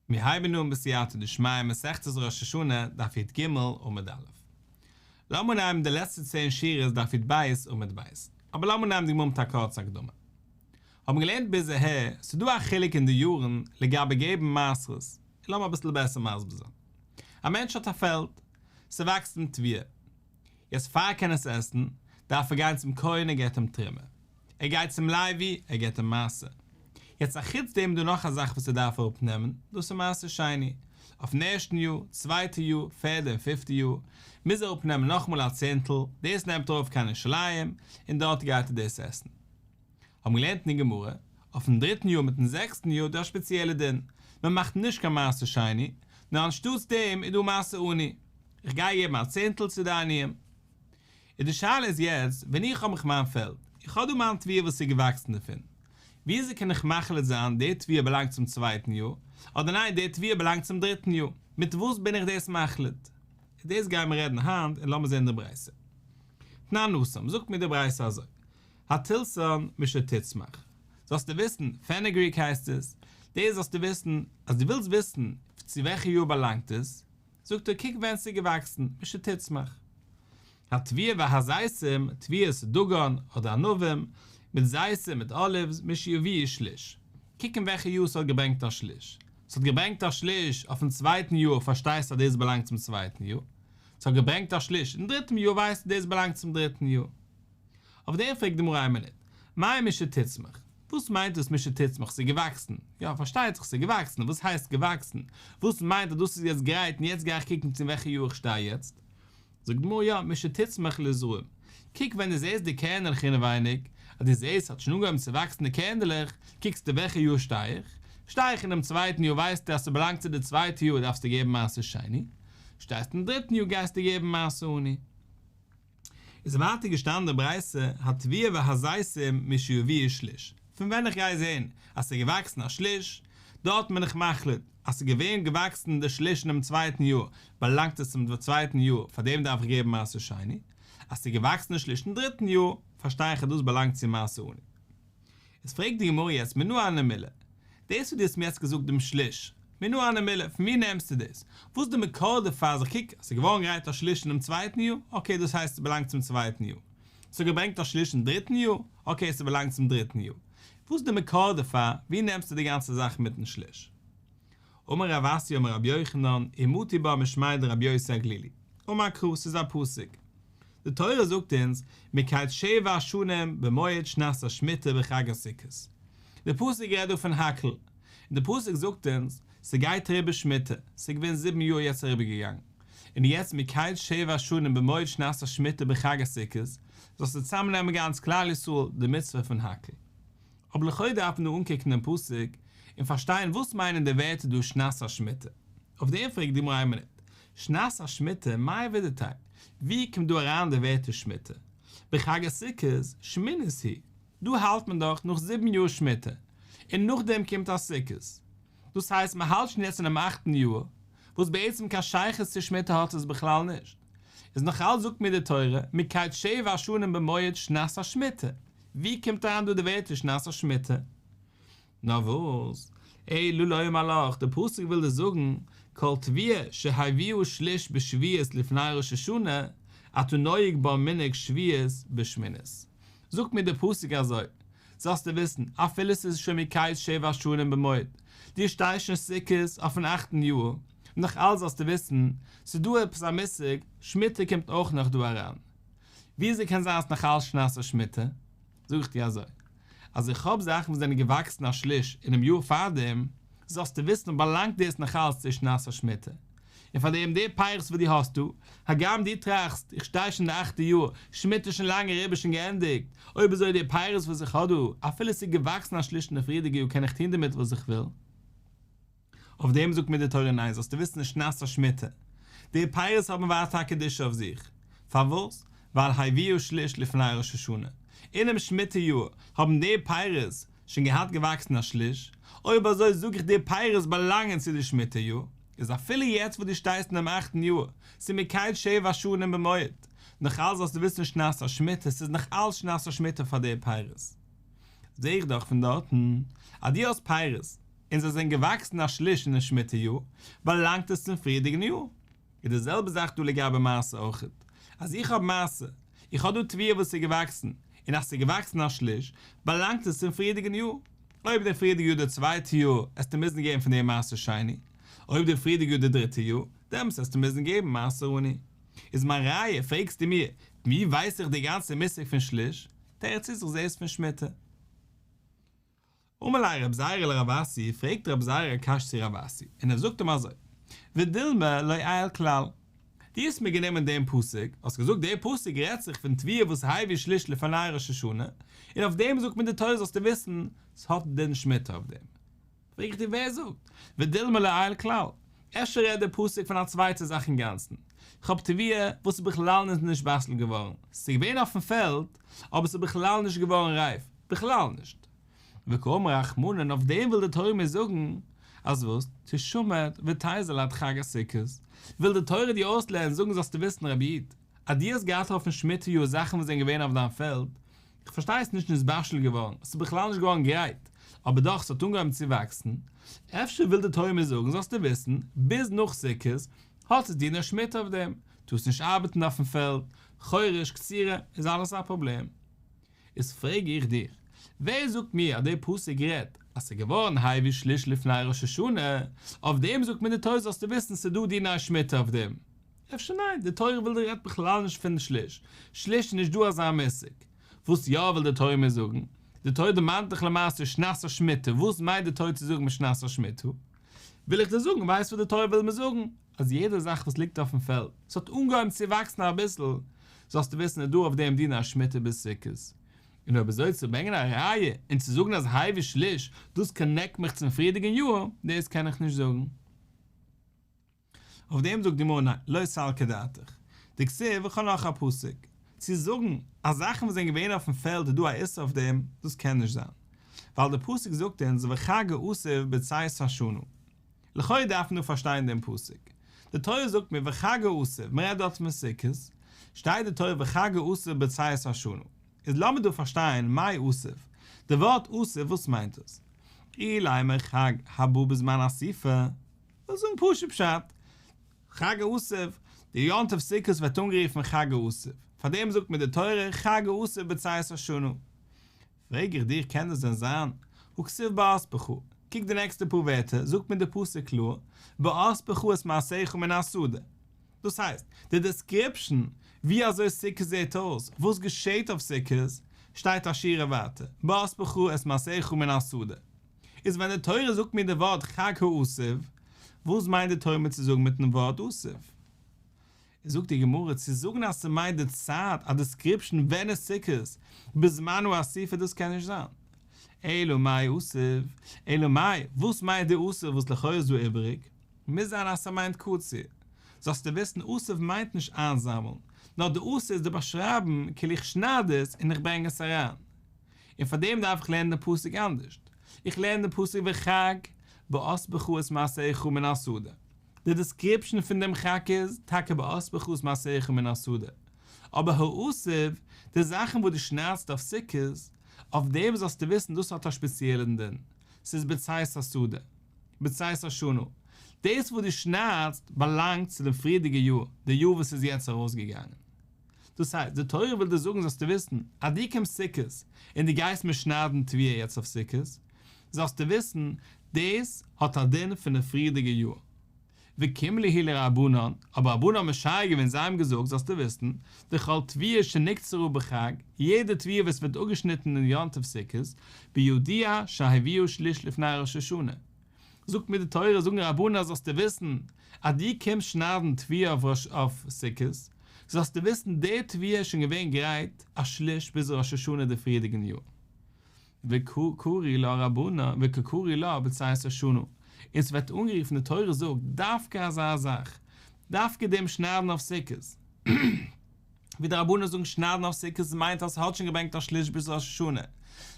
מיר הייבן אן בסייעתא דשמיא מסכת ראש השנה דף י"ג עמוד א'. לאמיר אנהייבן די לעצטע צען שורות דף י"ב עמוד ב'. אבער לאמיר אנהייבן די גמרא מיט א קורצע הקדמה. האבן געלערנט ביז אהער, ס'איז דא א חילוק אין די יארן לגבי געבן מעשרות, און לאמיר אביסל בעסער מסביר זיין. א מענטש האט א פעלד, ס'וואקסט אים תבואה. יעצט פאר ער קען עס עסן, דארף ער גיין צום כהן ער געבט אים תרומה. ער גייט צום לוי, ער געבט אים מעשר. יעצט א חוץ דעם איז דא נאך א זאך וואס ער דארף אראפ נעמען, דאס איז מעשר שני. אויפן ערשטן יאר, צווייטע יאר, פערדע און פיפטע יאר, מוז ער אראפ נעמען נאכאמאל א צענטל, דאס נעמט ער ארויף קיין ירושלים, און דארט גייט ער דאס עסן. האבן געלערנט אין די גמרא, אויפן דריטן יאר מיטן זעקסטן יאר איז דא א שפעציעלע דין, מען מאכט נישט קיין מעשר שני, נאר אנשטאטס דעם איז דא מעשר עני, איך גיי געבן א צענטל צו די עניים. און די שאלה איז יעצט, ווען איך האב מיך מיין פעלד, איך האב דא מיין תבואה וואס איז געוואקסן דערפון, וויאזוי קען איך מחליט זיין די תבואה באלאנגט צום צווייטן יאר, אדער ניין די תבואה באלאנגט צום דריטן יאר, מיט וואס בין איך דאס מחליט? און דאס גייען מיר רעדן היינט, און לאמיר זען די ברייתא. תנן התם, זאגט מיר די ברייתא אזוי, התילסן משתצמח, זאלסטו וויסן, פענעגריק הייסט עס, דאס זאלסטו וויסן, אז דו ווילסט וויסן צו וועלכע יאר באלאנגט עס, זאגט ער קוק ווען ס'איז געוואקסן, משתצמח. התבואה והזיתים, תבואת דגן אדער ענבים, מיט זיתים מיט אליווס, משיביאו שליש. קוק אין וועלכע יאר ס'האט געברענגט א שליש. ס'האט געברענגט א שליש אויפן צווייטן יאר פארשטייסטו אז דאס באלאנגט צום צווייטן יאר. ס'האט געברענגט א שליש אין דריטן יאר ווייסטו דאס באלאנגט צום דריטן יאר. אויף דעם פרעגט די גמרא איין מינוט, מאי משתצמח? וואס מיינט דאס משתצמח? ס'איז געוואקסן? יא, פארשטייט זיך ס'איז געוואקסן, וואס הייסט געוואקסן? וואס מיינט אז דאס איז יעצט גרייט און יעצט גיי איך קוקן צו וועלכע יאר איך שטיי יעצט? זאגט די גמרא יא, משתצמח לזרעים, קוק ווען דו זעסט די קערנעלעך אינעווייניג, אז דו זעסט ס'האט שוין אנגעהויבן צו וואקסן די קערנדלעך, קוקסטו וועלכע יאר שטיי איך? שטיי איך אינעם צווייטן יאר ווייסטו אז ס'באלאנגט צו די צווייטע יאר דארפסטו געבן מעשר שני, שטייסט אין דריטן יאר גייסטו געבן מעשר עני. איז ווייטער געשטאנען די ברייתא התבואה והזיתים משיביאו שליש, פון ווען איך גיי זען אז ס'איז געוואקסן א שליש, דארט בין איך מחליט אז ס'איז געווען געוואקסן די שליש אינעם צווייטן יאר באלאנגט עס צום צווייטן יאר פאר דעם דארף איך געבן מעשר שני, אז ס'איז געוואקסן די שליש אין דריטן יאר פארשטיי איך אז דאס באלאנגט צו מעשר עני. איז פרעגט די גמרא יעצט מנא הני מילי, דאס וואס דו האסט מיר יעצט געזאגט דעם שליש, מנא הני מילי, פון ווי נעמסטו דאס? וואס איז די מקור דערפאר אז איך קוק אז ס'איז געווארן גרייט א שליש אינעם צווייטן יאר, אקעי דאס הייסט ס'באלאנגט צום צווייטן יאר. ס'האט געברענגט א שליש אין דריטן יאר, אקעי ס'באלאנגט צום דריטן יאר. וואס איז די מקור דערפאר? ווי נעמסטו די גאנצע זאך מיטן שליש? אמר רב אסי אמר רבי יוחנן, אימתי בה משמיה דרבי יוסי הגלילי. אמר קרא, ס'איז א פסוק. די תורה זאגט אונז, מקץ שבע שנים במועד שנת השמיטה בחג הסוכות. די פסוק רעדט דא פון הקהל, און די פסוק זאגט אונז, ס'גייט אריבער שמיטה, ס'איז געווען זיבן יאר יעצט אריבערגעגאנגען, און יעצט מקץ שבע שנים במועד שנת השמיטה בחג הסוכות, זאלסטו צוזאמנעמען גאנץ כלל ישראל די מצוה פון הקהל. אבער לכאו' דארף מען דא אנקוקן דעם פסוק און פארשטיין וואס מיינען די ווערטער דא שנת השמיטה. אויף דעם פרעגט די גמרא איין מינוט, שנת השמיטה מאי עבידתיה? ווי קומט דא אריין די ווערטער שמיטה? בחג הסוכות, שמינית היא, דא האלט מען דאך נאך זיבן יאר שמיטה, און נאכדעם קומט א סוכות, דאס הייסט מען האלט שוין יעצט אינעם אכטן יאר, וואס בעצם קיין שייכות צו שמיטה האט עס בכלל נישט, איז נאך אלץ זאגט מיר די תורה מקץ שבע שנים במועד שנת השמיטה, ווי קומט אריין דא די ווערטער שנת השמיטה? נאר וואס? אלא לומר לך, די פסוק וויל דיר זאגן, כל תבואה שהביאה שליש בשביעית לפני ראש השנה, אתה נוהג בה מנהג שביעית בשמינית. זאגט מיר די פסוק אזוי, זאלסטו וויסן, אפילו ס'איז שוין מקץ שבע שנים במועד, דו שטייסט שוין סוכות אויפן אכטן יאר, נאך אלץ זאלסטו וויסן, ס'איז דא עפעס א מושג, שמיטה קומט אויך נאך דא אריין. וויאזוי קען זיין אז נאך אלץ שנת השמיטה? זאג איך דיר אזוי, אז איך האב זאכן וואס זענען געוואקסן א שליש אינעם יאר פארדעם, זאלסטו וויסן באלאנגט דאס נאך אלץ צו שנת השמיטה. און פארדעם די פירות וואס דו האסט דא, הגם דו טראכסט, איך שטיי שוין די אכטע יאר, שמיטה איז שוין לאנג אריבער שוין געענדיגט, אויב אזוי די פירות וואס איך האב דא, אפילו עס איז געוואקסן א שליש אין די פריערדיגע יאר קען איך טון דערמיט וואס איך וויל. אויף דעם זאגט מיר די תורה ניין זאלסטו וויסן שנת השמיטה, די פירות האבן ווייטער א קדושה אויף זיך, פארוואס? ווייל הביאה שליש לפני ראש השנה, אינעם שמיטה יאר האבן די פירות שוין געהאט געוואקסן א שליש, אויב אזוי זאג איך די פירות באלאנגען צו די שמיטה יאר, איז אפילו יעצט וואס דו שטייסט אינעם אכטן יאר, ס'איז מקץ שבע שנים במועד, נאך אלץ זאלסטו וויסן שנת השמיטה, ס'איז נאך אלץ שנת השמיטה פאר די פירות. זע איך דאך פון דארטן אז דו האסט פירות. און זיי זענען געוואקסן א שליש אין די שמיטה יאר, באלאנגט עס צום פריערדיגן יאר. איז די זעלבע זאך דא לגבי מעשר אויכעט, אז איך האב מעשר, איך האב דא תבואה וואס איז געוואקסן, און אז ס'איז געוואקסן א שליש, באלאנגט עס צום פריערדיגן יאר. אויב די פריערדיגע יאר די צווייטע יאר, עסטו מוזן געבן פון דעם מעשר שני, אויב די פריערדיגע יאר די דריטע יאר, דעמאלטס עסטו מוזן געבן מעשר עני. איז מיין ראיה, פרעגסטו מיר, ווי ווייס איך די גאנצע מושג פון שליש? תירוץ איז איך זע עס פון שמיטה. אמר ליה רב זירא לרב אסי, פרעגט רב זירא א קשיא צו רב אסי, און ער זאגט אים אזוי, ודילמא לא עייל כלל, דו האסט מיר גענומען דעם פסוק, האסט געזאגט דער פסוק רעדט זיך פון תבואה וואס הביא שליש לפני ראש השנה, און אויף דעם זאגט מיר די תורה זאלסטו וויסן, ס'האט דין שמיטה אויף דעם. פרעג איך דיר ווער זאגט, ודילמא לא עייל כלל, אפשר רעדט דער פסוק פון א צווייטע זאך אינגאנצן, כ'האב תבואה וואס איז בכלל נישט נתבשל געווארן, ס'איז געווען אויפן פעלד, אבער ס'איז בכלל נישט געווארן רייף, בכלל נישט. וקאמר רחמנא אויף דעם וויל די תורה מיר זאגן אז וואס? תשמט ותיזל עד חג הסוכות, וויל די תורה דיר אויסלערנען זאגן זאלסטו וויסן רבי איד, אז דו האסט געהאט אויפן שמיטה יאר זאכן וואס זענען געווען אויף דיין פעלד, איך פארשטיי עס איז נישט נתבשל געווארן, עס איז בכלל נישט געווארן גרייט, אבער דאך עס האט אנגעהויבן צו וואקסן, אפשר וויל די תורה מיר זאגן זאלסטו וויסן, ביז נאך סוכות האט עס דיני שמיטה אויף דעם, טארסט נישט ארבעטן אויפן פעלד, חורש, קצירה, איז אלעס א פראבלעם. איז פרעג איך דיך, ווער זאגט מיר אז דער פסוק רעדט אז ס'איז געווארן הביא שליש לפני ראש השנה, אויף דעם זאגט מיר די תורה זאלסטו וויסן ס'איז דא דיני שמיטה אויף דעם? אפשר ניין, די תורה וויל דיר רעדט בכלל נישט פון שליש, שליש איז נישט דא אזא מושג. וואס יא וויל די תורה מיר זאגן? די תורה דערמאנט דאך למעשה שנת השמיטה, וואס מיינט די תורה צו זאגן מיט שנת השמיטה? וויל איך דיר זאגן, ווייסט וואס די תורה וויל מיר זאגן? אז יעדע זאך וואס ליגט אויפן פעלד, ס'האט אנגעהויבן צו וואקסן אביסל, זאלסטו וויסן איז דא אויף דעם דיני שמיטה ביז סוכות. און אויב אזוי צו ברענגען א ראיה און צו זאגן אז הביא שליש, דאס קאנעקט מיך צום פריערדיגן יאר, דאס קען איך נישט זאגן. אויף דעם זאגט די גמרא ניין, לא סלקא דעתך. דכתיב, איך האב נאך א פסוק. צו זאגן אז זאכן וואס זענען געווען אויפן פעלד איז דא א איסור אויף דעם, דאס קען נישט זיין. ווייל דער פסוק זאגט אונז וחג האסיף בצאת השנה. לכאו' דארף מען דא פארשטיין דעם פסוק. די תורה זאגט מיר וחג האסיף, מען רעדט דארט פון סוכות, שטייט די תורה וחג האסיף בצאת השנה. איז לאמיר דא פארשטיין מאי אסיף, די ווארט אסיף וואס מיינט עס? אילימא חג הבא בזמן אסיפה, וויל זאגן פשוט פשט, חג האסיף, די יום טוב סוכות ווערט אנגערופן חג האסיף, פארדעם זאגט מיר די תורה חג האסיף בצאת השנה. פרעג איך דיר קען דאס דען זיין? הא כתיב באספך, קוק די נעקסטע פאר ווערטער, זאגט מיר די פסוק קלאר, באספך את מעשרך מן השדה. דאס הייסט, די דעסקריפשאן ווי אזוי סוכות זעט אויס, וואס געשעט אויף סוכות, שטייט א שורה ווייטער, באספך את מעשרך מן השדה. איז ווען די תורה זאגט מיר די ווארט חג האסיף, וואס מיינט די תורה מיר צו זאגן מיטן ווארט אסיף? זאגט די גמרא, צו זאגן אז ס'מיינט די צייט, א דעסקריפשאן ווען איז סוכות, בזמן האסיפה דאס קען נישט זיין. אלא מאי אסיף, אלא מאי, וואס מיינט די אסיף וואס לכאו' איז דא איבעריג? מוז זיין אז ס'מיינט קציר. זאלסטו וויסן אסיף מיינט נישט איינזאמלן, נאר די אסיף איז די באשרייבן כאילו איך שנייד עס און איך ברענג עס אריין. און פאר דעם דארף איך לערנען די פסוק אנדערשט. איך לערן די פסוק וחג באספך את מעשרך מן השדה. די דעסקריפשאן פון דעם חג איז טאקע באספך את מעשרך מן השדה, אבער האסיף, די זאכן וואס דו שניידסט אויף סוכות, אויף דעם זאלסטו וויסן דאס האט א שפעציעלן דין, ס'איז בצאת השדה, בצאת השנה, דאס וואס דו שניידסט באלאנגט צו דעם פריערדיגע יאר, די יאר וואס איז יעצט ארויסגעגאנגען. דאס הייסט, די תורה וויל דיר זאגן זאלסטו וויסן, אז דו קומסט סוכות און דו גייסט מיר שניידן תבואה יעצט אויף סוכות, זאלסטו וויסן, דאס האט א דין פון די פריערדיגע יאר. וקים להו לרבנן, אבער רבנן האבן משער געווען, זיי האבן געזאגט, זאלסטו וויסן, דכל תבואה שנקצרה בחג, יעדע תבואה וואס ווערט אפגעשניטן אין יום טוב סוכות, בידוע שהביאה שליש לפני ראש השנה. זאגט מיר די תורה, זאגן רבנן אז זאלסטו וויסן, אז דו קומסט שניידן תבואה אויף סוכות, זאלסטו וויסן די תבואה איז שוין געווען גרייט א שליש ביז ראש השנה די פריערדיגן יאר. וקא קרי לה רבנן וקא קרי לה בצאת השנה, און ס'ווערט אנגערופן די תורה זאגט דווקא אזא זאך, דווקא דעם שניידן אויף סוכות, ווי די רבנן זאגן שניידן אויף סוכות מיינט אז ס'האט שוין געברענגט א שליש ביז ראש השנה,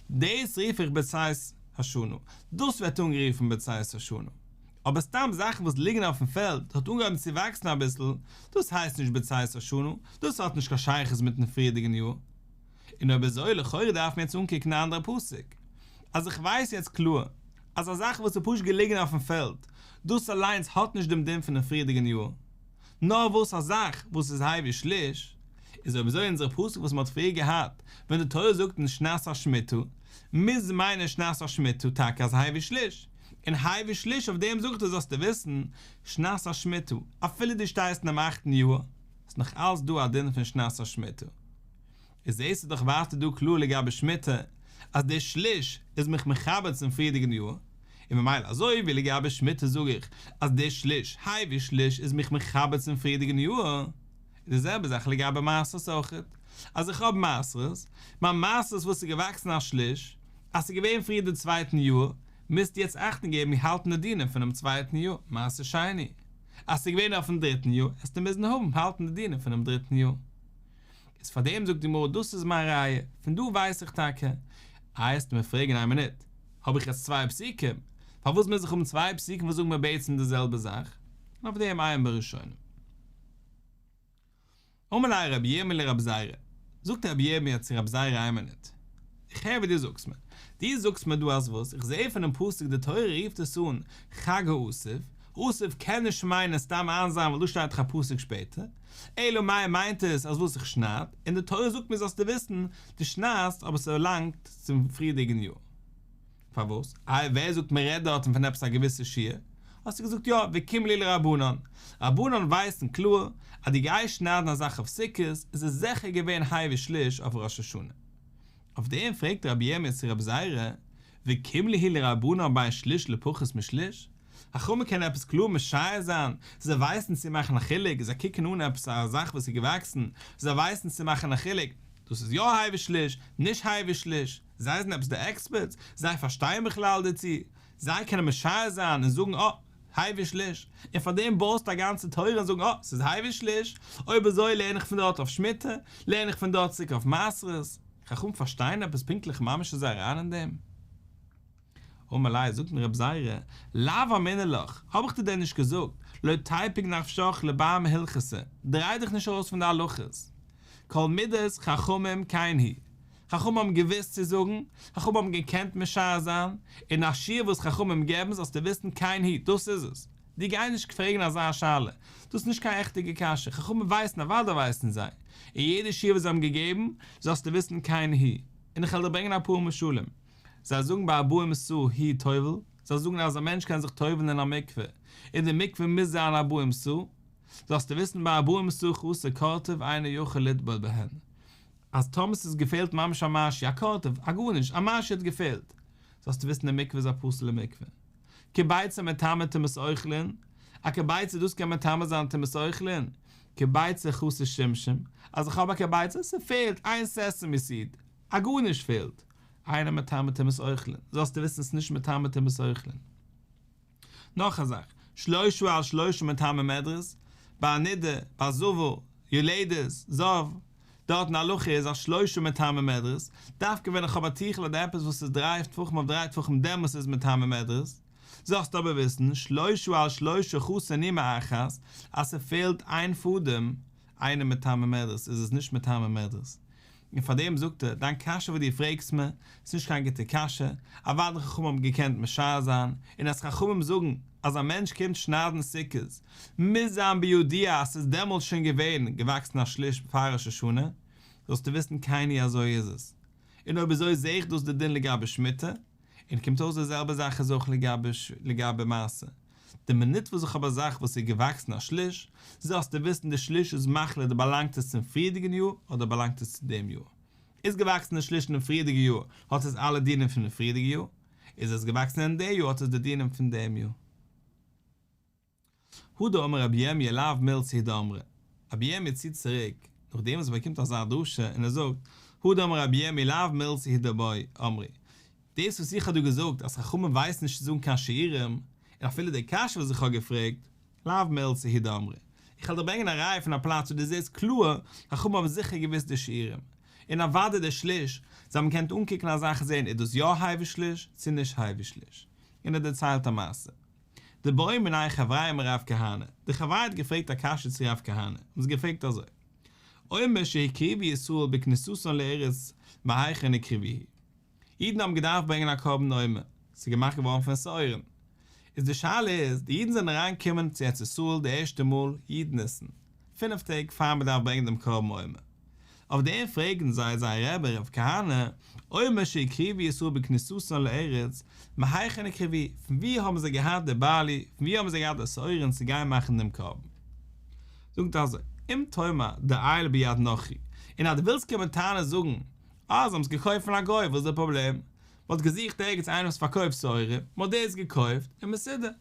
דאס רוף איך בצאת השנה, דאס ווערט אנגערופן בצאת השנה, אבער סתם זאכן וואס ליגן אויפן פעלד האט אנגעהויבן צו וואקסן אביסל, דאס הייסט נישט בצאת השנה, דאס האט נישט קיין שייכות מיטן פריערדיגן יאר. און אויב אזוי לכאורה דארף מען יעצט אנקוקן א אנדערע פסוק, אז איך ווייס יעצט קלאר. אז א זאך וואס איז פשוט געליגן אויפן פעלד, דאס אליינס האט נישט דעם דין פונעם פריערדיגן יאר, נאר וואס א זאך וואס איז הביא שליש, איז אויב אזוי אונזער פסוק וואס מען האט פריער געהאט, ווען די תורה זאגט אין שנת השמיטה, מוז מיינען שנת השמיטה טאקע אז הביא שליש, און הביא שליש אויף דעם זאגט ער זאלסטו וויסן, שנת השמיטה, אפילו דו שטייסט אינעם אכטן יאר, איז נאך אלץ דא א דין פון שנת השמיטה. איז זעהסטו דאך ווייטער דא קלאר לגבי שמיטה אז דער שליש איז מיך מחבר צום פריערדיגן יאר, און ממילא אזוי ווי לגבי שמיטה זאג איך אז דער שליש, הביא שליש, איז מיך מחבר צום פריערדיגן יאר, איז די זעלבע זאך לגבי מעשרות אויכעט, אז איך האב מעשרות, מיין מעשרות וואס איז געוואקסן א שליש, אז ס'איז געווען פריער די צווייטן יאר, מוזטו יעצט אכטונג געבן האלטן די דינים פונעם צווייטן יאר, מעשר שני, אז ס'איז געווען אויפן דריטן יאר, עסטו מוזן האבן האלטן די דינים פונעם דריטן יאר. איז פאר דעם זאגט די גמרא דאס איז מיין ראיה, פון דא ווייס איך טאקע. איי עסטו מיר פרעגן איין מינוט, האב איך יעצט צוויי פסוקים, פארוואס מוז איך האבן צוויי פסוקים וואס זאגן מיר בעצם די זעלבע זאך? און אויף דעם עיין בראשונים. אמר ליה רבי ירמי' לרבי זירא, זאגט רבי ירמי' צו רבי זירא איין מינוט, איך הער ווי דו זאגסט מיר, דו זאגסט מיר דא אז וואס איך זעה פונעם פסוק די תורה רופט עס אן חג האסיף, אסיף קען נישט מיינען סתם איינזייען ווייל דא שטייט דאך א פסוק שפעטער, אלא מאי מיינט עס אז וואס איך שנייד, און די תורה זאגט מיר זאלסטו וויסן, דו שניידסט אבער ס'באלאנגט צום פריערדיגן יאר. פארוואס? איי ווער זאגט מען רעדט דארטן פון עפעס א געוויסע שיעור? האסטו געזאגט יא, וקים להו לרבנן, רבנן ווייסן קלאר אז דו גייסט שניידן א זאך אויף סוכות איז עס זיכער געווען הביא שליש אויף ראש השנה. אויף דעם פרעגט רבי ירמי' צו רבי זירא, וקים להו לרבנן בין שליש לפחות משליש? חכמים קענען עפעס קלאר משער זיין, זיי ווייסן צו מאכן א חילוק, זיי קוקן אן עפעס א זאך וואס איז געוואקסן, זיי ווייסן צו מאכן א חילוק, דאס איז יא הביא שליש, נישט הביא שליש, זיי זענען עפעס די עקספערטס, זיי פארשטייען בכלל דערצו, זיי קענען משער זיין און זאגן אה, הביא שליש, און פאר דעם בויסטו א גאנצע תורה און זאגן אה, ס'איז הביא שליש, אויב אזוי לערן איך פון דארט אויף שמיטה, לערן איך פון דארט צוריק אויף מעשרות, חכמים פארשטייען עפעס פונקטליך ממש אזוי אריין אין דעם? אמר ליה, זאגט אים רב זירא, לאו אמינא לך, האב איך דיר דען נישט געזאגט, לא תיפוק נפשך לבר מהלכתא, דריי דיך נישט ארויס פון די הלכות. כל מידת חכמים כן היא, חכמים האבן געוואוסט צו זאגן, חכמים האבן געקענט משער זיין, און א שיעור וואס חכמים געבן זאלסטו וויסן כן היא, דאס איז עס. דו גיי נישט פרעגן אזא שאלה, דאס איז נישט קיין עכטיגע קשיא, חכמים ווייסן, אוודאי ווייסן זיי, און יעדע שיעור וואס זיי האבן געגעבן, זאלסטו וויסן כן היא. און איך וועל דיר ברענגען אפאר משלים. זיי זאגן בארבעים סאה הוא טובל, זיי זאגן אז א מענטש קען זיך טובל'ן אין א מקווה, און די מקווה מוז זיין ארבעים סאה, זאלסטו וויסן בארבעים סאה חסר קורטוב אינו יכול לטבול בהן, אז טאמער ס'איז געפעלט ממש א משהו, א קורטוב, א גארנישט, א משהו האט געפעלט, זאלסטו וויסן די מקווה איז א פסול'ע מקווה. כביצה מטמא טומאת אוכלין, א כביצה דאס קען מטמא זיין טומאת אוכלין, כביצה חסר שומשום, אז איך האב א כביצה, ס'פעלט איין סעסעמי סיד, א גארנישט פעלט, אינו מטמא טומאת אוכלין, זאלסטו וויסן ס'איז נישט מטמא טומאת אוכלין. נאך א זאך, שלושה על שלושה מטמא מדרס, ביי א נידה, ביי זבה, יולדת, זב, דארטן הלכה איז אז שלושה מטמא מדרס, דווקא ווען איך האב א טיכל אדער עפעס וואס איז דריי טפחים אויף דריי טפחים דעמאלס איז מטמא מדרס, זאלסטו אבער וויסן, שלושה על שלושה חסר נימא אחת, אז ס'פעלט איין פאדעם, אינו מטמא מדרס איז עס נישט מטמא מדרס. און פאר דעם זאגט ער, דיין קשיא וואס דו פרעגסט מיר, איז נישט קיין גוטע קשיא, אוודאי חכמים האבן געקענט משער זיין, און אז חכמים זאגן אז א מענטש קומט שניידן סוכות, מוז זיין בידוע אז ס'איז דעמאלטס שוין געווען געוואקסן א שליש פאר ראש השנה, זאלסטו וויסן כן הוא אזוי איז עס. און אויב אזוי זעה איך דאס די דין לגבי שמיטה, און קומט אויס די זעלבע זאך איז אויך לגבי מעשר. די מינוט וואס איך האב א זאך וואס איז געוואקסן א שליש, זאלסטו וויסן די שליש איז מחליט באלאנגט עס צום פריערדיגן יאר אדער באלאנגט עס צו דעם יאר. איז געוואקסן די שליש אינעם פריערדיגן יאר האט עס אלע דינים פונעם פריערדיגן יאר, איז עס געוואקסן אין די יאר האט עס די דינים פון דעם יאר. הדר אמר רבי ירמי' לאו מילתא היא דאמרי, רבי ירמי' ציט צוריק נאכדעם וואס ער באקומט אזא דרשה און ער זאגט, הדר אמר רבי ירמי' לאו מילתא היא דאמרי, דאס וואס איך האב דא געזאגט אז חכמים ווייסן נישט צו זאגן קיין שיעורים, און אפילו די קשיא וואס איך האב געפרעגט, לאו מילתא היא דאמרי, איך וועל דיר ברענגען א ראיה פון א פלאץ וואו דו זעסט קלאר, חכמים האבן זיכער געוואוסט די שיעורים, און אוודאי די שליש, זיי האבן געקענט אנקוקן א זאך און זען איז דאס יא הביא שליש צו נישט הביא שליש, און ער דערציילט א מעשה. דבעו מיניה חברייא מרב כהנא, די חבריא האט געפרעגט א קשיא צו רב כהנא, האבן זיי געפרעגט אזוי, עומר שהקריבו ישראל בכניסתן לארץ מהיכן הקריבוהו? אידן האבן געדארפט ברענגען א קרבן עומר, ס'איז געמאכט געווארן פון שעורים. איז די שאלה איז, די אידן זענען אריינגעקומען צו ארץ ישראל די ערשטע מאל י' ניסן, פינף טעג פאר מען דארף ברענגען דעם קרבן עומר. אויף דעם פרעגן זיי זייער רבי רב כהנא, עומר שהקריבו ישראל בכניסתן לארץ, מהיכן הקריבו, פון וואו האבן זיי געהאט די בארלי, פון וואו האבן זיי געהאט די שעורים צו גיין מאכן דעם קרבן? זאגט ער אזוי, אם תאמר דעייל ביד נכרי, און אז דו ווילסט קומען טענה'ן זאגן, אה זיי האבן עס געקויפט פון א גוי, וואס איז די פראבלעם? מען האט געזוכט ערגעץ איינער וואס פארקויפט שעורים, מען האט דאס געקויפט, און מסודר.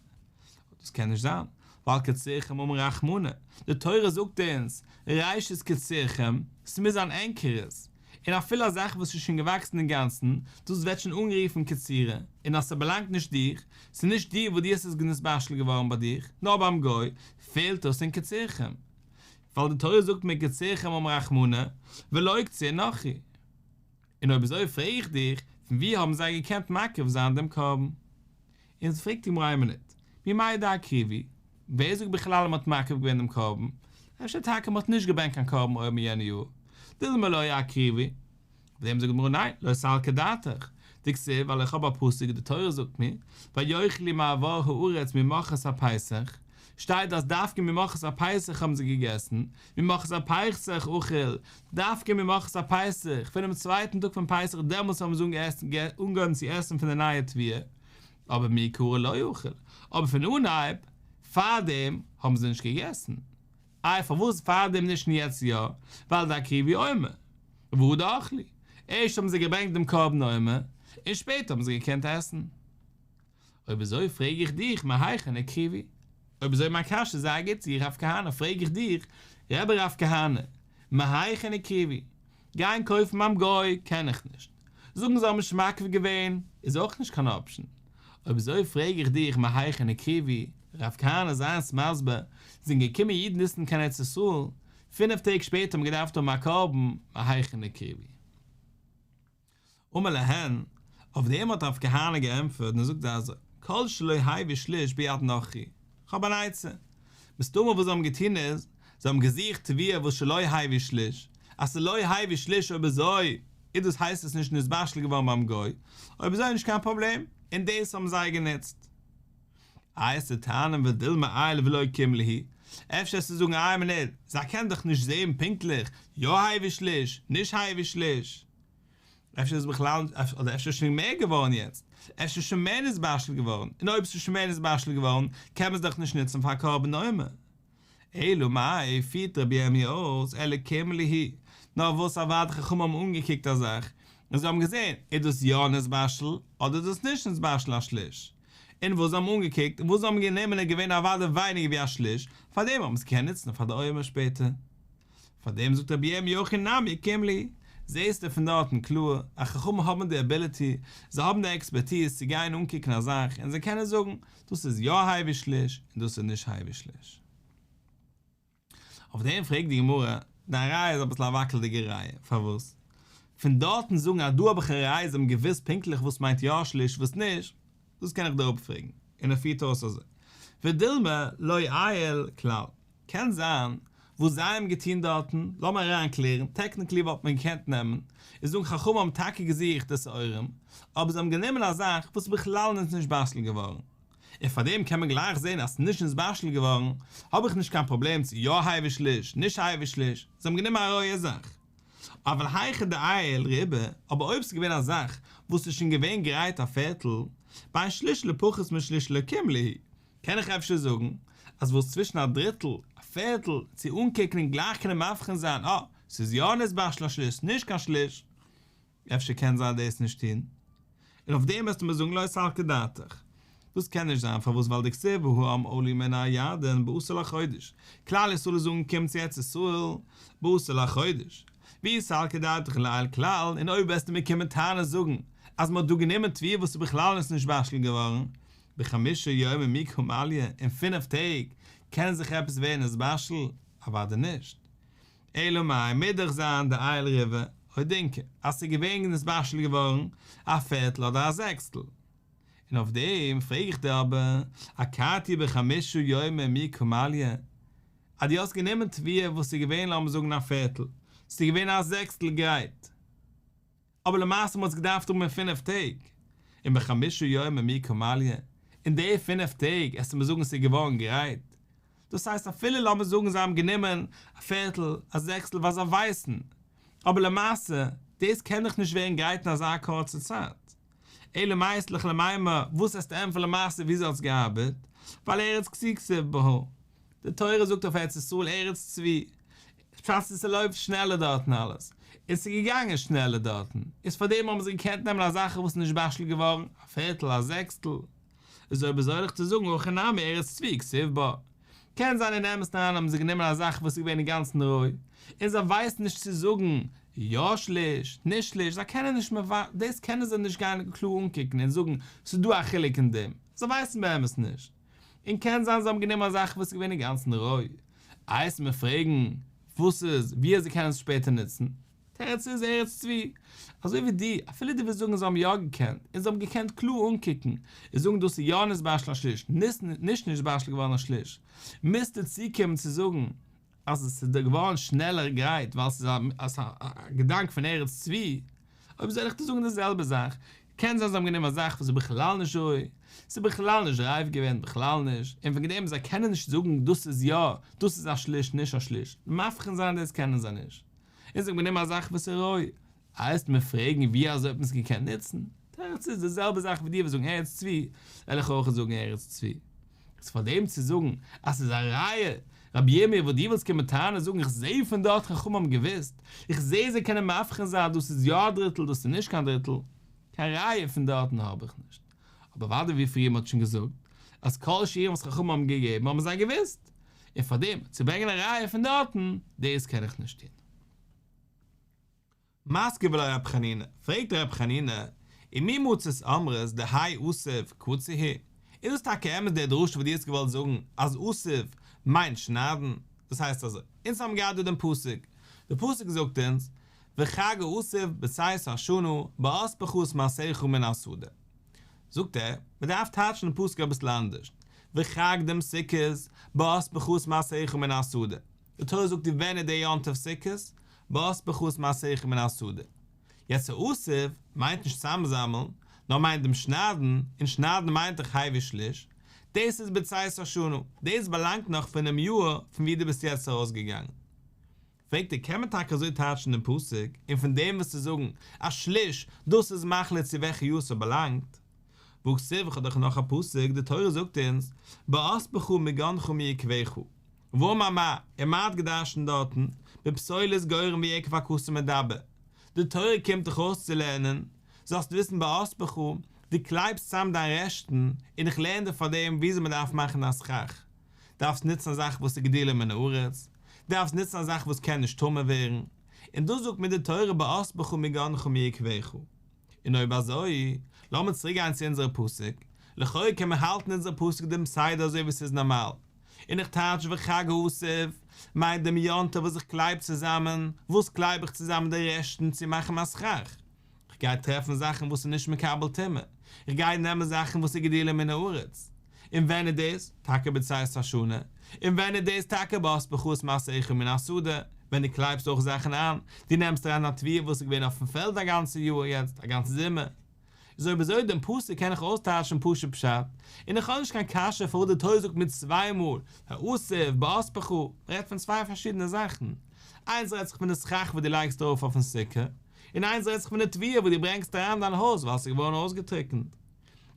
דאס קען נישט זיין, ווייל קצירכם אמר רחמנא, די תורה זאגט אונז, ראשית קצירכם, ס'מוז זיין ענקערס, און אפילו א זאך וואס איז שוין געוואקסן אינגאנצן, דאס ווערט שוין אנגערופן קצירה, און אז ס'באלאנגט נישט דיך, ס'איז נישט דיר וואס דו האסט עס נתבשל געווארן ביי דיך, נאר ביים גוי, פעלט דאס אין קצירכם. ווייל די תורה זאגט מיר קצירכם אמר רחמנא, ולא קציר נכרי. און אויב אזוי פרעג איך דיך, פון וואו האבן זיי געקענט מקריב זיין דעם קרבן? און פרעגט די גמרא איין מינוט, ממאי דאקריבו, ווער זאגט בכלל אז מען האט מקריב געווען דעם קרבן? אפשר טאקע מען האט נישט געברענגט קיין קרבן עומר יענע יאר, דילמא לא אקריבו. אויף דעם זאגט די גמרא ניין, לא סלקא דעתך, דכתיב ווייל איך האב א פסוק די תורה זאגט מיר, ויאכלו מעבור הארץ ממחרת הפסח, שטייט אז דווקא ממחרת הפסח האבן זיי געגעסן, ממחרת הפסח אכול, דווקא ממחרת הפסח, פונעם צווייטן טאג פון פסח דעמאלטס האבן זיי אנגעהויבן צו עסן פון די נייע תבואה, אבער מעיקרא לא אכול, אבער פון אנהייב, פארדעם, האבן זיי נישט געגעסן. איי פארוואס פארדעם נישט און יעצט יא? ווייל דאקריבו עומר. והדר אכלי. ערשט האבן זיי געברענגט דעם קרבן עומר, און שפעטער האבן זיי געקענט עסן. אויב אזוי פרעג איך דיך מהיכן הקריבו? אויב אזוי מיין קשיא איז זייער גוט צו רב כהנא פרעג איך דיך, רבי רב כהנא, מהיכן הקריבו? גיין קויפן ביים גוי קען איך נישט, זאגן זיי האבן נישט מקריב געווען איז אויך נישט קיין אפשן, אויב אזוי פרעג איך דיך מהיכן הקריבו? רב כהנא זיי אונז מסביר, זענען געקומען י' ניסן קיין ארץ ישראל, פינף טעג שפעטער האט מען געדארפט האבן א קרבן, מהיכן הקריבו? אמר להן, אויף דעם האט רב כהנא געענטפערט און ער זאגט זיי אזוי, כל שלא הביא שליש ביד נכרי, כ'האב אן עצה. מסתמא וואס זיי האבן געטון איז, זיי האבן געזוכט תבואה וואס שלא הביא שליש, אז ס'איז לא הביא שליש אויב אזוי איז דאס הייסט עס נישט נתבשל געווארן ביים גוי, אויב אזוי איז נישט קיין פראבלעם, און דאס האבן זיי גענוצט. איי וועסטו טענה'ן ודילמא עייל ולא קים להו, אפשר וועסטו זאגן איין מינוט, זיי קענען דאך נישט זעהן פונקטליך, יא הביא שליש, נישט הביא שליש. אפשר איז בכלל, אדער אפשר איז שוין מער געווארן יעצט, אפשר איז שוין מער נתבשל געווארן, און אויב ס'איז שוין מער נתבשל געווארן, קען מען עס דאך נישט נוצן פאר קרבן עומר. אלא מאי, פירט רבי ירמי' אויס, אלא קים להו, נאר וואס אוודאי חכמים האבן אנגעקוקט א זאך, און זיי האבן געזען, איז דאס יא נתבשל, אדער איז דאס נישט נתבשל א שליש. און וואס זיי האבן אנגעקוקט, און וואס זיי האבן גענומען איז געווען אוודאי ווייניגער ווי א שליש, פארדעם האבן זיי עס געקענט נוצן פאר די עומר שפעטער. פאר דעם זאגט רבי ירמי' הכי נמי קים להו, זעהסטו פון דארטן קלאר אז חכמים האבן די עביליטי, זיי האבן די עקספערטיז צו גיין אנקוקן א זאך און זיי קענען זאגן, דאס איז יא הביא שליש און דאס איז נישט הביא שליש. אויף דעם פרעגט די גמרא, דיין ראיה איז אביסל א וואקלדיגע ראיה, פארוואס? פון דארטן זאגן אז דא האב איך א ראיה זיי האבן געוואוסט פונקטליך וואס מיינט יא שליש וואס נישט, דאס קען איך דיר אפפרעגן, און ער פירט אויס אזוי, ודילמא לא עייל כלל, קען זיין וואס זיי האבן געטון דארטן, לאמיר אריינקלערן, טעקניקלי וואלט מען געקענט נעמען און זאגן חכמים האבן טאקע געזוכט די שעורים, אבער זיי האבן גענומען א זאך וואס איז בכלל נישט נתבשל געווארן, און פארדעם קען מען גלייך זען אז ס'איז נישט נתבשל געווארן, האב איך נישט קיין פראבלעם צו יא הביא שליש, נישט הביא שליש, זיי האבן גענומען א רויע זאך. אבל היכא דעייל ריבעא, אבער אויב ס'איז געווען א זאך וואס איז שוין געווען גרייט א פערטל, בין שליש לפחות משליש לא קים להו, קען איך אפשר זאגן אז וואס צווישן א דריטל, א פערטל, צו אנקוקן און גלייך קענען מבחין זיין אה, ס'איז יא נתבשל א שליש, נישט קיין שליש, אפשר קען זיי דאס נישט טון. און אויף דעם וועסטו מיר זאגן לא סלקא דעתך. דאס קען נישט זיין, פארוואס ווייל דכתיב והעם עלו מן הירדן בעשור לחודש, כלל ישראל איז אנגעקומען צו ארץ ישראל בעשור לחודש, ואי סלקא דעתך ליעול כלל, און אויב וועסטו מיר קומען טענה'ן זאגן אז מ'האט דא גענומען תבואה וואס איז בכלל נישט נתבשל געווארן, בחמשה יומי מי קא מעליא, אין פינף טעג קען זיך עפעס ווערן נתבשל? אוודאי נישט. אלא מאי מוז דאך זיין דעייל ריבעא או דינקא אז ס'איז געווען נתבשל געווארן א פערטל אדער א זעקסטל. און אויף דעם פרעג איך דיר אבער, אכתי בחמשה יומי מי קא מעליא, אז דו האסט גענומען תבואה וואס איז געווען לאמיר זאגן א פערטל, ס'איז געווען א זעקסטל גרייט, אבער למעשה מ'האט עס געדארפט האבן אין פינף טעג. און בחמשה יומי מי קא מליא, אין די פינף טעג עסטו מיר זאגן ס'איז געווארן גרייט, דאס הייסט אפילו לאמיר זאגן זיי האבן גענומען א פערטל, א זעקסטל ווייל זיי ווייסן, אבער למעשה דאס קען דאך נישט ווערן גרייט אין אזא קורצע צייט. אלא מאי אית לך למימר, וואס עסטו ענטפערן למעשה וויאזוי האט עס געארבעט, ווייל ארץ קציר כתיב בה. די תורה זאגט אויף ארץ ישראל ארץ צבי, פשט איז ס'לויפט שנעלער דארטן אלעס, און ס'איז געגאנגען שנעלער דארטן, איז פארדעם האבן זיי געקענט נעמען א זאך וואס איז נישט בשל געווארן, א פערטל, א זעקסטל. איז אויב אזוי זאל איך דיר זאגן הכא נמי ארץ צבי כתיב בה. קען זיין אין אמת'ן אריין האבן זיי גענומען א זאך וואס איז געווען אינגאנצן רוי, און זיי ווייסן נישט צו זאגן יא שליש, נישט שליש, זיי קענען נישט דאס קענען זיי נישט גיין קלאר אנקוקן און זאגן ס'איז דא א חילוק אין דעם, זיי ווייסן באמת נישט. און קען זיין זיי האבן גענומען א זאך וואס איז געווען אינגאנצן רוי. איי עסט מיר פרעגן וואס איז, ווי אזוי קענען זיי עס שפעטער נוצן? תירוץ איז ארץ צבי. אזוי ווי דו, אפילו דו ווילסט זאגן זיי האבן יא געקענט, און זיי האבן געקענט קלאר אנקוקן, און זאגן דאס איז יא נתבשל א שליש, נישט נתבשל געווארן א שליש, מוזטו צוקומען צו זאגן אז עס איז געווארן שנעלער גרייט ווייל עס איז א געדאנק פון ארץ צבי. אויב זאל איך דיר זאגן די זעלבע זאך, קען זיין זיי האבן גענומען א זאך וואס איז בכלל נישט רוי, ס'איז בכלל נישט רייף געווען, בכלל נישט, און וועגן דעם זיי קענען נישט זאגן דאס איז יא, דאס איז א שליש נישט א שליש, מבחין זיין דאס קענען זיי נישט. און זיי האבן גענומען א זאך וואס איז רוי. וועסט מיר פרעגן ווי אזוי האט מען עס געקענט נוצן? תירוץ איז די זעלבע זאך ווי דו וועסט זאגן ארץ צבי, וועל איך אויך זאגן ארץ צבי. איז פאר דעם צו זאגן אז ס'איז א ראיה, רבי ירמי' וואס דו ווילסט קומען טענה'ן זאגן איך זעה פון דארט חכמים האבן געוואוסט, איך זעה זיי קענען מבחין זיין דאס איז יא א דריטל דאס איז נישט קיין דריטל, קיין ראיה פון דארטן האב איך נישט. אבער אוודאי ווי פריער מ'האט שוין געזאגט אז כל שיעורים וואס חכמים האבן געגעבן האבן זיי געוואוסט, און פאר דעם צו ברענגען א ראיה פון דארטן, דאס קען איך נישט טון. מתקיף לה רב חנינא, פרעגט רב חנינא, ומי מצית אמרת דהאי אסיף קציר הוא, איז דאס טאקע אמת די דרשה וואס דו האסט געוואלט זאגן אז אסיף מיינט שניידן? דאס הייסט אזוי, אונז האבן געהאט דא דעם פסוק, די פסוק זאגט אונז, וחג האסיף בצאת השנה באספך את מעשיך מן השדה. זאגט ער, מען דארף טייטשן דעם פסוק אביסל אנדערש, וחג דעם סוכות באספך את מעשיך מן השדה. די תורה זאגט דיר ווען איז דער יום טוב סוכות, באספך את מעשיך מן השדה. יעצט האסיף מיינט נישט צאמזאמלן, נאר מיינט דעם שניידן, און שניידן מיינט דאך הביא שליש, דאס איז בצאת השנה, דאס באלאנגט נאך פונעם יאר פון וואו דו ביסט יעצט ארויסגעגאנגען. פרעגט ער קען מען טאקע אזוי טייטשן דעם פסוק, און פון דעם וועסטו זאגן אז שליש, דאס איז מחליט צו וועלכע יאר ס'באלאנגט? והכתיב איך האב דאך נאך א פסוק, די תורה זאגט אונז, באספך מגנך ומיקבך, ואמר מר, און מ'האט געדרשנט דארטן, בפסולת גורן ויקב הכתוב מדבר, די תורה קומט דיך אויסצולערנען, זאלסט וויסן באספך, דו קלייבסט צאם דיין רעשטן, און איך לערן דיר פארדעם וויאזוי מען דארף מאכן א סכך, דארפסט נוצן א זאך וואס איז גידולו מן הארץ, דארפסט נוצן א זאך וואס קען נישט טמא ווערן, און דאס זאגט מיר די תורה באספך מגנך ומיקבך. און אויב אזוי, לאמיר צוריק גיין צו אונזערע פסוק, לכאו' קען מען האלטן אונזער פסוק דעם סדר אזוי ווי ס'איז נארמאל, און איך טייטש וחג האסיף מיינט דעם יום טוב וואס איך קלייב צוזאמען, וואס קלייב איך צוזאמען די רעשטן צו מאכן א סכך, איך גיי טרעפן זאכן וואס איז נישט מקבל טומאה, איך גיי נעמען זאכן וואס איז גידולו מן הארץ, און ווען איז דאס? טאקע בצאת השנה, און ווען איז דאס? טאקע באספך את מעשיך מן השדה, ווען דו קלייבסט אויך זאכן איין, דו נעמסט אריין א תבואה וואס איז געווען אויפן פעלד א גאנצע יאר יעצט, א גאנצע זומער. איז אויב אזוי דעם פסוק קען איך אויסטייטשן פשוט פשט, און איך האב נישט קיין קשיא פארוואס די תורה זאגט מיר צוויי מאל האסיף באספך, מען רעדט פון צוויי פארשידענע זאכן, איינס רעדט זיך פון די סכך וואס דו לייגסט ארויף אויפן סוכה, און איינס רעדט זיך פון די תבואה וואס דו ברענגסט אריין אין דיין הויז ווייל עס איז געווארן אויסגעטריקנט.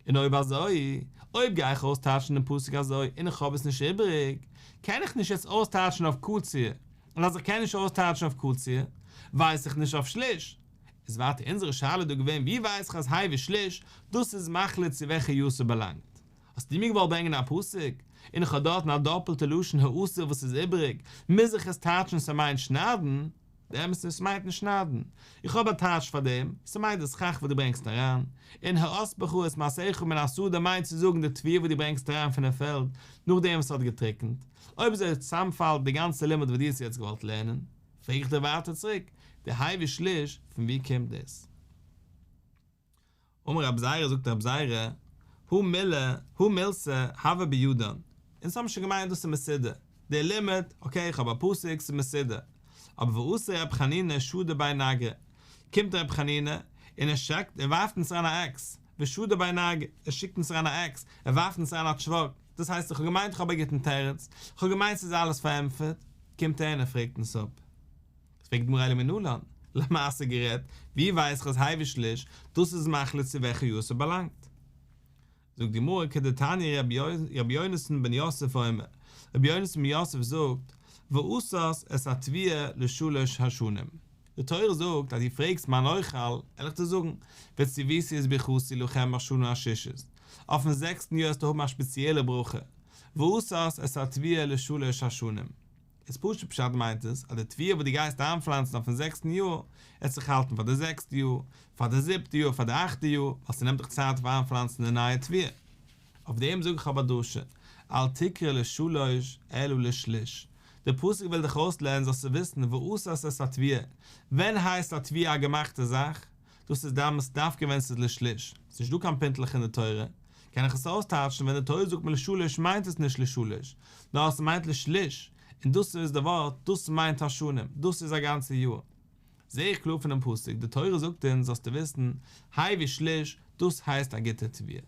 און אויב אזוי, אויב גיי איך אויסטייטשן דעם פסוק אזוי און איך האב עס נישט איבעריג, קען איך נישט יעצט אויסטייטשן אויף קציר, און אז איך קען נישט אויסטייטשן אויף קציר, ווייס איך נישט אויף שליש. איז ווייטער אונזערע שאלה דא געווען ווי ווייס איך אז הביא שליש, דאס איז מחליט צו וועלכע יאר ס'באלאנגט. האסטו מיר געוואלט ברענגען א פסוק, און איך האב דארטן א דאפלטע לשון האסיף וואס איז איבעריג, מוז איך עס טייטשן ס'מיינט שניידן? די אמת איז ס'מיינט נישט שניידן, איך האב א טייטש פאר דעם, ס'מיינט די סכך וואס דו ברענגסט אריין, און האספך את מעשיך מן השדה מיינט צו זאגן די תבואה וואס דו ברענגסט אריין פונעם פעלד נאכדעם וואס ס'האט געטריקנט, אויב אזוי צאמפאלט די גאנצע לימוד וואס דו האסט יעצט געוואלט לערנען, פרעג איך דיר ווייטער צוריק, די הביא שליש פון וואו קומט דאס? אמר רב זירא זאגט רב זירא, הא מילי, הא מילתא, הוה בידן, אונז האבן שוין געמיינט דאס איז מסודר, דער לימוד, אקעי איך האב א פסוק ס'איז מסודר, אבער ואתא רב חנינא שדי בי נגרי, קומט רב חנינא און ער שרעקט ער ווארפט אונז אריין א אקס, ושדי ביה נרגא, ער שיקט אונז אריין א עקס, ער ווארפט אונז אריין א טשוואק, דאס הייסט איך האב געמיינט איך האב א גוטן תירוץ, איך האב געמיינט ס'איז אלעס פארענטפערט, קומט ער און ער פרעגט אונז אפ. פרעגט די גמרא אלא מנלן, למעשה גערעדט, ווי ווייס איך אז הביא שליש, דאס איז מחליט צו וועלכע יאר ס'באלאנגט? זאגט די גמרא כדתניא רבי יונתן בן יוסף אומר, רבי יונתן בן יוסף זאגט, ועשת את התבואה לשלש השנים, די תורה זאגט אז דו פרעגסט מה נאכל, וועל איך דיר זאגן, וצויתי את ברכתי לכם בשנה השישית, אויפן זעקסטן יאר וועסטו האבן א שפעציעלע ברכה, ועשת את התבואה לשלש השנים. איז פשוט פשט מיינט עס אז די תבואה וואס דו גייסט איינפלאנצן אויפן זעקסטן יאר עט זיך האלטן פאר די זעקסטע יאר, פאר די זיבטע יאר, פאר די אכטע יאר, ווייל ס'נעמט דאך צייט אויף איינפלאנצן די נייע תבואה. אויף דעם זאג איך אבער א דרשה, אל תקרא לשלוש אלא לשליש, די פסוק וויל דיך אויסלערנען זאלסטו וויסן ועשת את התבואה, ווען הייסט א תבואה א געמאכטע זאך? דאס איז דאמאלס דווקא ווען ס'איז לשליש, ס'איז נישט דא קיין פינטלעך אין די תורה, קען איך עס אויסטייטשן ווען די תורה זאגט מיר לשלש מיינט עס נישט לשלש, נאר עס מיינט לשליש, און דאס איז די ווארט, דאס מיינט השנים, דאס איז א גאנצע יאר. זעה איך קלאר פונעם פסוק, די תורה זאגט אונז זאלסטו וויסן, הביא שליש, דאס הייסט א גוטע תבואה.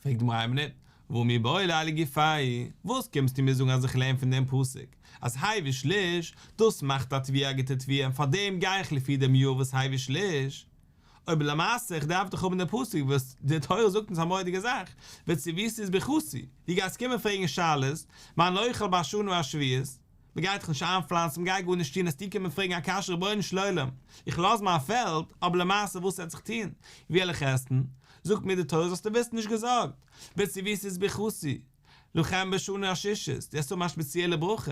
פרעגט די גמרא איין מינוט, והא מיבעי ליה לגופיה, וואס קומסטו מיר זאגן אז איך לערן פון דעם פסוק אז הביא שליש, דאס מאכט א תבואה א גוטע תבואה און פאר דעם גיי איך לפי דעם יאר וואס הביא שליש, אויב למעשה איך דארף דאך האבן דעם פסוק וואס די תורה זאגט אונז א מורא'דיגע זאך, וצויתי את ברכתי, דו גייסט קומען פרעגן שאלות, מה נאכל בשנה השביעית, מען גייט דאך נישט איינפלאנצן, מען גייט גארנישט טון, עסטו קומען פרעגן א קשיא רבונו של עולם, איך לאז מיין פעלד, אבער למעשה וואס וועט זיך טון? ווי וועל איך עסן? זאגט מיר די תורה זאלסטו וויסן נישט געזארגט, וצויתי את ברכתי לכם בשנה השישית, דו וועסט האבן א שפעציעלע ברכה,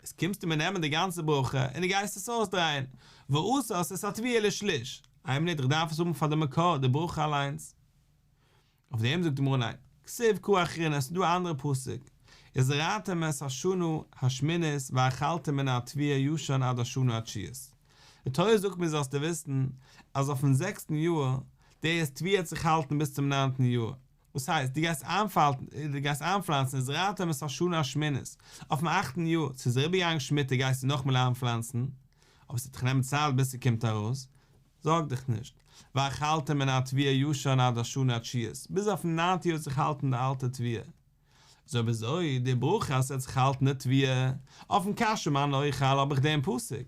איז קומסטו מיר נעמען די גאנצע ברכה און דו גייסט עס אויסדרייען, ועשת את התבואה לשליש, איין מינוט איך דארף עס האבן פאר די מקור, די ברכה אליינס. אויף דעם זאגט די גמרא ניין, כתיב קרא אחרינא, עס איז דא א אנדערע פסוק, וזרעתם את השנה השמינית ואכלתם מן התבואה הישן עד השנה התשיעית, די תורה זאגט מיר זאלסטו וויסן אז אויפן זעקסטן יאר, די תבואה וועט זיך האלטן ביז צום ניינטן יאר, וואס הייסט, דו גייסט דו גייסט איינפלאנצן וזרעתם את השנה השמינית, אויפן אכטן יאר, ס'איז אריבערגעגאנגען שמיטה גייסטו נאכמאל איינפלאנצן, אבער ס'וועט דיך נעמען צייט ביז ס'קומט ארויס, זארג דיך נישט, ואכלתם מן התבואה הישן עד השנה התשיעית, ביז אויפן ניינטע יאר וועט זיך האלטן די אלטע תבואה. איז אויב אזוי, די ברכה אז ס'וועט זיך האלטן די תבואה, אויפן קשיא מה נאכל האב איך דעם פסוק.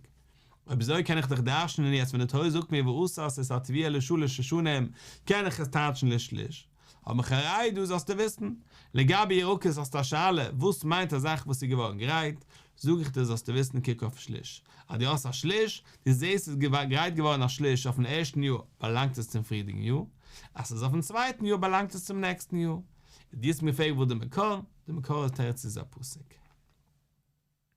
אויב אזוי קען איך דאך דרש'נען יעצט ווען די תורה זאגט מיר ועשת את התבואה לשלש השנים קען איך עס טייטשן לשליש. האב איך א ראי' דא זאלסטו וויסן. לגבי ירקות האסטו א שאלה וואס מיינט א זאך וואס איז געווארן גרייט, זאג איך דיר זאלסטו וויסן קוק אויף שליש. אז דו האסט א שליש, דו זעסט ס'איז גרייט געווארן א שליש אויפן ערשטן יאר באלאנגט עס צום פריערדיגן יאר, אז ס'איז אויפן צווייטן יאר באלאנגט עס צום נעקסטן יאר. דו האסט מיר געפרעגט וואס די מקור, די מקור איז תירוץ איז א פסוק.